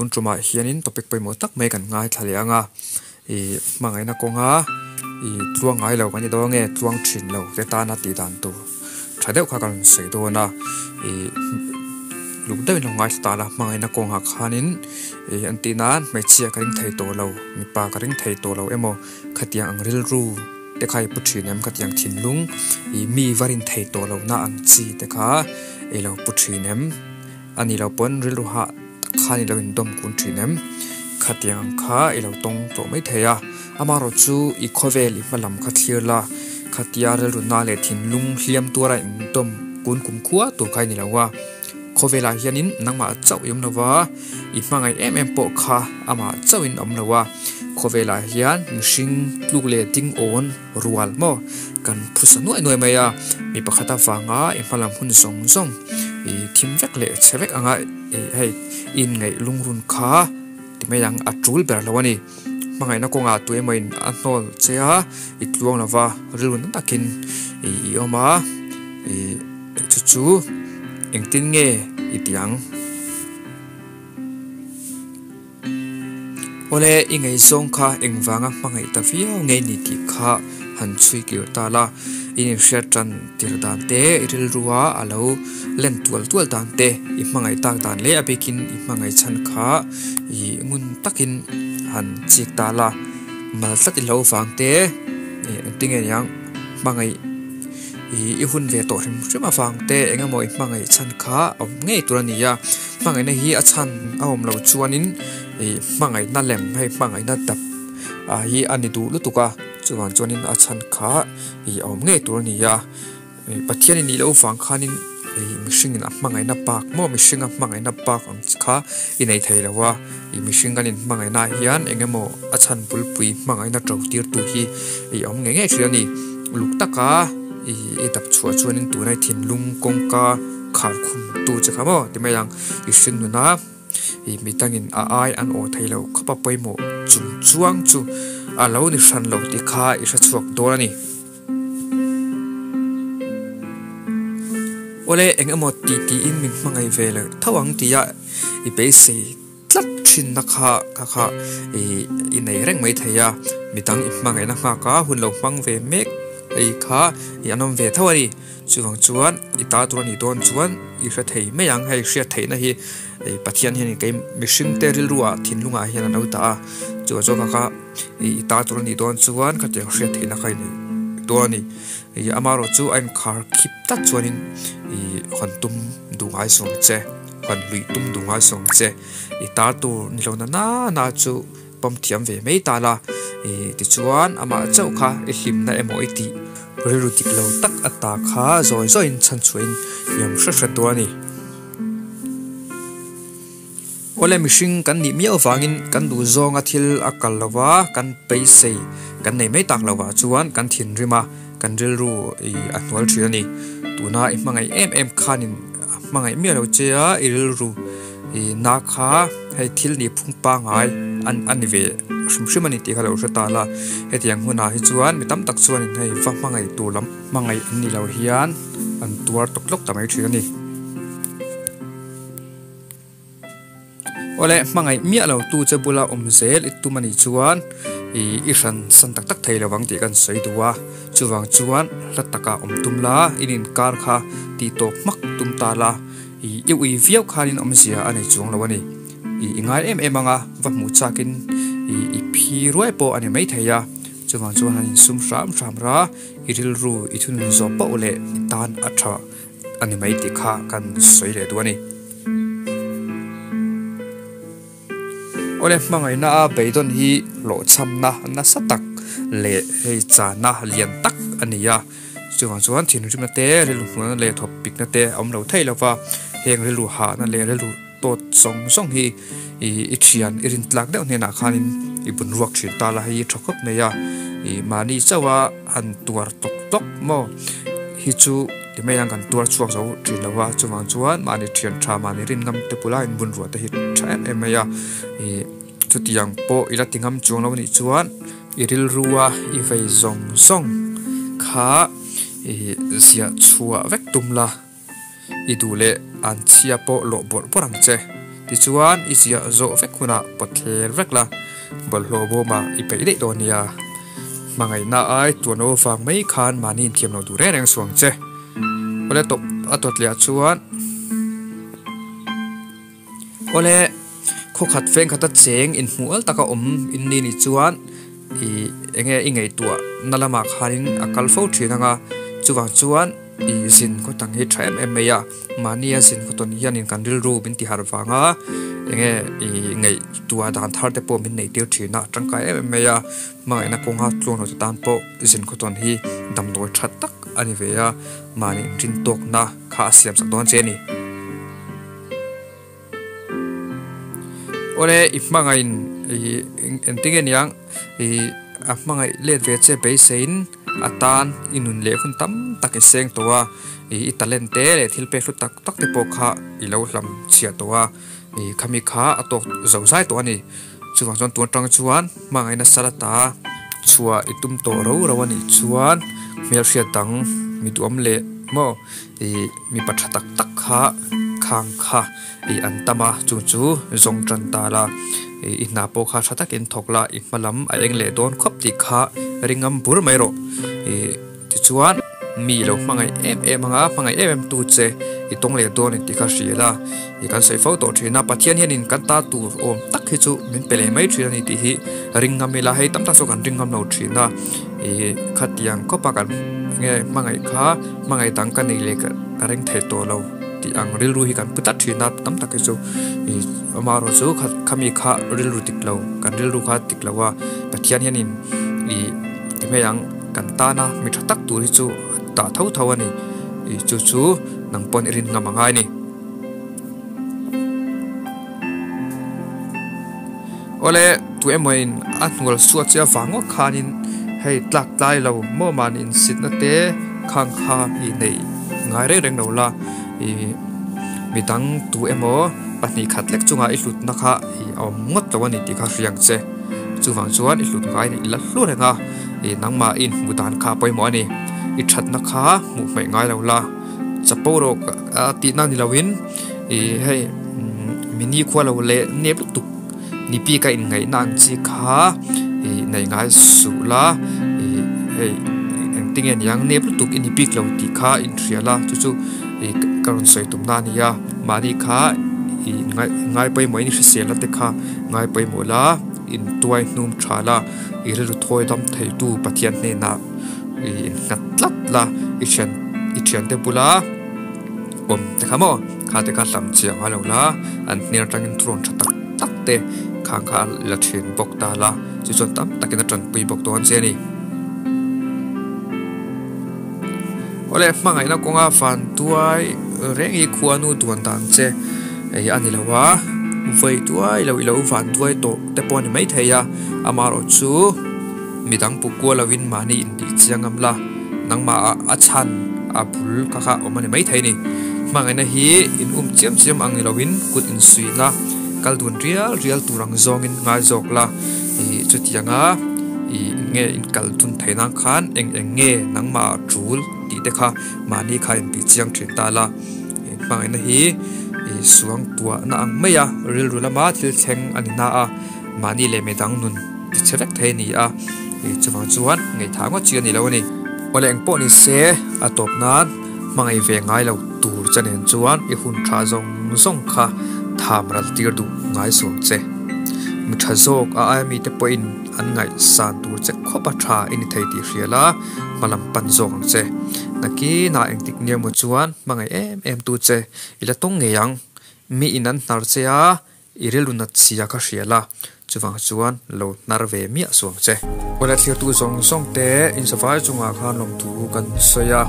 Tun tumah hianin topic pawimawh tak mai kan ngaithla leh ang a, ih hmangaihna kawnga ih tluang ngai lo kan ni dawn nge tluang thin lo te tana tih dan tur tha deuh kha kan rawn sawi dawn a, ih luk deuhin lo ngaithla ta la hmangaihna kawngah khanin ih an tih nan hmeichhia ka ring thei tawh lo mipa ka ring thei tawh lo emaw khatiang ang rilru te kha i pu thin em khatiang thinlung ih mi va rin thei tawh lo na ang chi te kha i lo pu thin em. A ni lo pawn rilru hah tak khan i lo indawm kun thin em? Khatiang ang kha i lo tawng tawh mai thei a, amaherawh chu i khawvel i hma lam kha thlir la, khatia rilru na leh thinlung hliam tuara indawm kun kum khua tur kha i ni lo a, khawvelah hianin nangmah chauh i awm lo va, i hmangaih em em pawh kha amah chauhin a awm lo a, khawvelah hian mihring tluk leh ding awn rual maw kan phusa nuai nuai mai a, mi pakhat avanga i hma lam hun zawng zawng i thim vek leh chhe vek anga ih hei i inngaih lungrun kha ti mai ang a tul ber lo a ni. Hmangaihna kawngah tu emaw in a hnawl che a, i tluang lo va, rilru na takin i awm a, ih chu chu engtin nge i tih ang? Awle, i ngaihzawng kha engvanga hmangaih ta viau nge ni tih kha han chhui kir ta la, i inhriat tan tir dan te, i rilrua a lo len tual tual dan te, i hmangaih tak dan leh a bikin i hmangaih chhan kha i ngun takin han chik ta la, mal tlat i lo vang te, engtinge niang hmangaih i hun ve tawh hrim hrim avang te eng emaw i hmangaih chhan kha a awm ngei tur a ni a. Hmangaihna hi a chhan a awm loh chuanin ih hmangaihna lem hei hmangaihna dap ah hi a ni duh lutuk a, chuvang chuanin a chhan kha ih a awm ngei tur a ni a, ih Pathian in nih loh vang khanin ih mihringin a hmangaihna bak maw mihringa hmangaihna bak ang chi kha i nei thei lo a, ih mihring kan inhmangaihna ah hian eng emaw a chhan bulpui hmangaihna to tirtu hi ih a awm ngei ngei thin a ni, uluk taka ih i dap chhuah chuanin tuna i thinlung kawngka. Khar khum tu che kha maw ti mai ang i hring nun a ih mi dangin a ai an aw thei lo khawp a pawimawh chung chuang chu a lo ni hran lo tih kha i hre chhuak dawn a ni. Awle eng emaw ti tiin min hmangaih ve lo tho ang tia i beisei tlat thinna kha kha kha ih i nei reng mai thei a, midang i hmangaihna nghak a hun lo hmang ve mek hei kha ih an awm ve tho a ni. Chuvang chuan i ta tur a nih dawn chuan i hre thei mai ang, hei hriat theihna hi ih Pathian hian kei mihring te rilruah thinlungah hian a lo dah a, chuvang chuan kha kha ih i ta tur a nih dawn chuan khatiang hriat theihna kha i nei dawn a ni. Ih amaherawh chu a inkhar khip tlat chuanin ih hawn tum duh ngai sawm che, hawn luih tum duh ngai sawm che, i ta tur ni lo na na chu pawm thiam ve mai ta la, ih tichuan amah chauh kha i hlimna emaw i tih rilru dik lo tak a ta kha zawi zawiin chhan chhuahin i awm hret hret dawn a ni. Awle mihring kan nih miau vangin kan duh zawnga thil a kal lo va, kan beisei kan nei mai tak lo vah chuan kan thinrim a, kan rilru ih a hnual thin a ni. Tuna i hmangaih em em khanin a hmangaih miah lo che a, i rilru Ih na kha hei thil nih phung pangai an a ni ve hrim hrim a ni tih kha lo hre ta la, hetiang hunah hi chuan mi tam tak chuanin hei va hmangaih tur lam hmangaih an ni lo hian an tuar tawk tlawk ta mai thin a ni. Awle hmangaih miah lo tu che bula awm zel i tum a nih chuan ih i hran san tak tak thei lo vang tih kan sawi duh a, chuvang chuan hla takah awm tum la, in inkar kha tih tawp hmak tum ta la. I i ui viau khanin awmzia a nei chuang lo a ni. I i ngai em em anga va hmuh chakin i i phi ruai pawh a ni maithei a. Chuvang chuan han insum hram hram ra, i rilru i thunun zawh poh leh i tan a tha a ni mai tih kha kan sawi leh duh a ni. Awle hmangaihna a beidawn hi hlawhchhamna nasa tak leh hei chana lian tak a ni a. Chuvang chuan thinrimna te, rilru hmuhna leh thawpikna te a awm lo thei lo va, heng rilru hahna leh rilru tawt zawng zawng hi i thian i rin tlak deuh hnenah khanin i bun ruak thin ta la, hei hi tha khawp mai a, ih mahni chauha han tuar tawk tawk maw hi chu ti mai ang kan tuar chhuak zo thin lo va, chuvang chuan mahni thian tha mahni rin ngam te bula in bun ruah te hi tha em em mai a, ih chutiang pawh i la ti ngam chuang lo anih chuan. I rilrua i vei zawng zawng kha i ziah chhuah vek tum la, i duh leh an chhia pawh lawh bawrh bawrh ang che. Tichuan i ziah zawh vek hunah pawt thler vek la, bawlhhlawh bawmah i peih daih dawn nia. Hmangaihna ai tuan lo vang mai khan mahni inthiam lo duh reng reng suang che. Awle tawp a tawt leh ah chuan Awle khawkhat veng khata cheng inhmuh al taka awm in ni nih chuan ih enge i ngaihtuah na lamah khanin a kal fo thin ang a, chuvang chuan ih zin khaw tang hi tha em em mai a, mahnia zin khaw tawn hianin kan rilru min ti harh vang a, enge ih ngaihtuah dan thar te pawh min neih tir thin a, tangkai em em mai a, hmangaihna kawnga tluang lo te tan pawh zin khaw tawn hi damdawi tha tak a ni ve a, mahni inrin tawkna kha a siam sak dawn che a ni. Awle i hmangaih in engtin nge niang ih a hmangaih let ve che beiseiin a tan i nun leh hun tam tak i seng tawh a ih i talent te leh thil pek hlu tak tak te pawh kha i lo hlam chhiah tawh a ih khami kha a tawk zo zai tawh a ni chuvang chuan tun atang chuan hmangaih nasa la ta chhuah i tum tawh ro ro a nih chuan hmelhriat dang mi duhawm leh maw ih mipa tha tak tak kha khang kha ih an tam a chung chu zawng tan ta la ih i hna pawh kha tha takin thawk la i hma lam a eng leh dawn khawp tih kha ringam bur mai rawh ih tichuan mi lo hmangaih em em anga hmangaih em em tu che i tawng leh dawn tih kha hria la ih kan sawi fo tawh thin a Pathian hianin kan ta tur awm tak hi chu min pe leh mai thin a ni tih hi ringam ila hei tam tak chu kan ringam lo thin a ih khatiang khawpa kan nge hmangaih kha hmangaih dang ka nei leh ka reng thei tawh lo tih ang rilru hi kan pu tlat thin a tam tak hi chu ih amaherawh chu khami kha rilru dik lo kan rilru kha dik lo a Pathian hianin ih ti mai ang kan tana mi tha tak tur hi chu a dah tho tho a ni ih chu chu nang pawn i rin ngam a ngai a ni. Awle tu emaw in a hnual suat che avang ngawt khanin hei tlak tlai lo maw mahni insitna te khang kha i neih ngai reng reng lo la ih midang tu emaw pahnih khat lek chungah i hlutna kha ih a awm ngawt lo a ni tih kha hria ang che chuvang chuan i hlut ngai i la hlu reng a ih nangmah i inhmuh dan kha a pawimawh a ni i thatna kha hmuh hmaih ngai lo la chapo rawh a tihna ni loin ih hei mini khua lo leh nep lutuk ni bik a inngaihna ang chi kha ih nei ngai suh la ih hei engtin nge niang nep lutuk i ni bik lo tih kha inhria la chu chu ih ka rawn sawi tum na a ni a mahni kha ih ngai pawimawh in i hrisel na te kha ngai pawimawh la intuai hnum tha la i rilru thawi dam thei tu Pathian hnenah ih innghat tlat la i thian i thiante bula. Awm te kha maw kha te kha hlam chiang a lo la an hmel atangin thurawn tha tak tak te khang kha a la thin bawk ta la chu chuan tam takin a tanpui bawk dawn che a ni. Awle hmangaihna kawnga van tuai reng hi khuanu duan dan che hei a ni lo a vawi tuai lo i lo van tuai tawh te pawh a ni maithei a amaherawh chu midang puk kual lovin mahni intih chiang ngam la. Nangmah ah a chhan a bul kha kha awm a ni maithei a ni. Hmangaihna hi in um chiam chiam ang ni loin kut insuihna kal dun rial rial tur ang zawngin ngai zawk la. Ih chutianga ih nge in kal dun theih nan khan eng eng nge nangmah ah tul tih te kha mahni kha intih chiang thin ta la. Hmangaihna hi ih suang tuahna ang mai a rilru lama thil thleng a ni na a mahni leh midang nun ti chhe vek thei a ni a. Ih chuvang chuan ngaihthah ngawt chi a ni lo a ni. Awle eng pawh ni se a tawp nan hmangaih ve ngai lo tur che nen chuan i hun tha zawng zawng kha tham ral tir duh ngai suang che. Mi tha zawk a aia mite pawhin an ngaihsan tur che khawp a tha i ni thei tih hria la hma lam pan zawk ang che. Nakinah engtik nia maw chuan hmangaih em em tu che i la tawng ngei ang. Mi in an hnar che a I rilru nat sia kha hria la, chuvang chuan lo hnar ve miah suang che. Awle thirtu zawng zawng te insavai chungah khan lawmthu kan sawi a,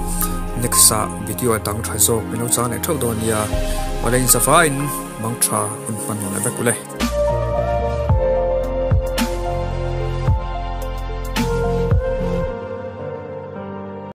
next ah video a dang tha zawk min lo chang leh theuh dawn nia. Awle insavaiin mang tha hun hman nuam leh vek ule.